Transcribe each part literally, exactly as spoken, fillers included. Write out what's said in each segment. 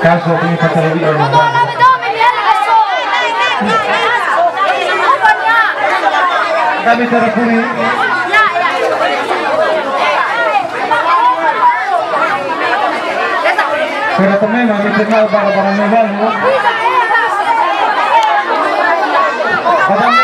Kaso kami pacaran di rumah. Kami terpuri. Kera teman kami kenal bara-bara mewah. Abang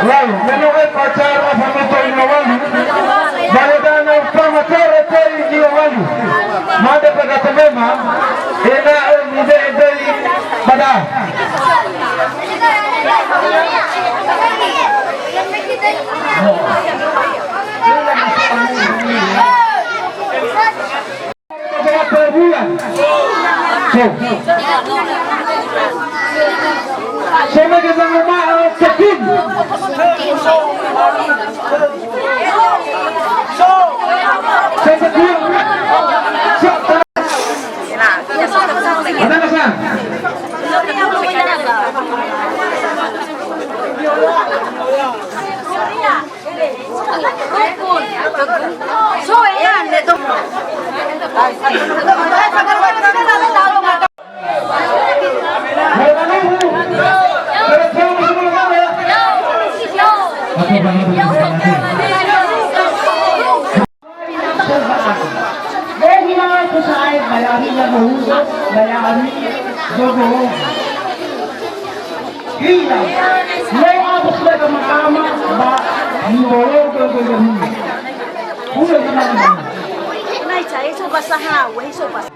Lalu, me no öfa acara famoto inowalu, ba ya'ia na famoto öfa inowalu. Made pada temema, ena'ö mibe'e döi ba da'a. So. So, mege zanguma'ö tekun. So, tekun. So, ada masa. Dohi na ko sa'ae ba ya'ami na mohuzo, ba ya'ami zogo. Ina, no abus ba kama-kama ba ni bolo gogo gogo. Ulo gimana? Nai cai so basah, weh so basah.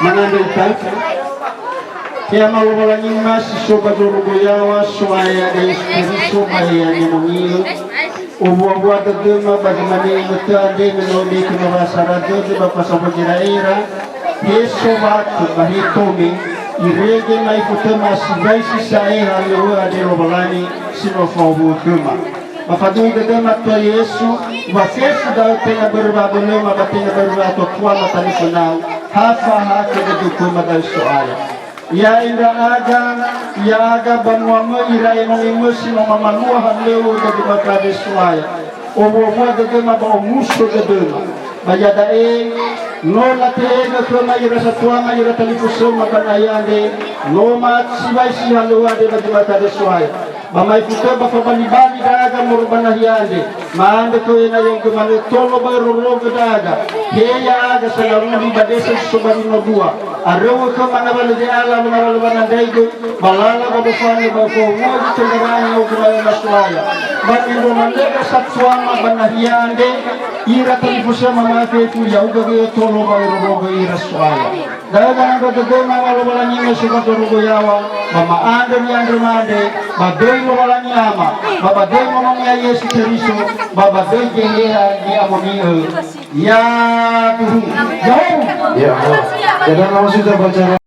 Manandra ita. He Ama Lowalangima si so ba zorugo yaŵa, So'aya Yesu Keriso, ba Ia ni'amoni'ö. Owua-wua dödöma ba zi mane inõtö andre me no ömekö nowasara dödö ba fasambua gera'era, he sowatö ba he tome, irege ma'ifu töma sibai si sa'ae halöŵö andre Lowalangi si no fa'owu'ö khöma. Ba faduhu dödöma Tuha Yesu, wa fefu da'ö tenga börö wa'abölöma ba tenga börö wa'atuatuama talifönau, ha fa'ahakhö dödö khöma da'ö So'aya. Ya'e ndra'aga, ya'aga banua möi ira enoni mösi no mamalua halöŵö dödöma Kade So'aya. Owua-wua dödöma ba omuso dödöma. Ba iada'e, no latehegö khöma ira satuama ira talifusöma ba nahia andre, no ma'at sibai si halöŵö andre ba dödöma Kade So'aya. Ba ma'ifu tö ba fabali-bali ndra'aga moroi ba nahia andre, ma'andrö khöu ena'ö ia'ugö manö tolo ba örörögö ndra'aga, he ya'aga sangaruli ba desa si so ba Rinodua, aröu'ö khöma ngawalö we'ala, ngawalö wanandraigö, ba lala ba bofanö ba fowu'ö zi töngarani ogö ma'öma So'aya. Ba mendrua manö ira satuama ba nahia andre, ira talifusöma ma'afefu, ya'ugö göi tolo ba örörögö ira So'aya. Da'ö wanandra dödöma wa Lowalangi me so ba zorugo yaŵa, ba ma'andrö ni'andröma andre, ba döi Lowalangi Ama, ba ba döi Nono-Nia Yesu Keriso, ba ba döi Geheha ni'amoni'ö. Yaduhu. Ya'ahowu. Ya, ya. Jadi, langsung kita baca.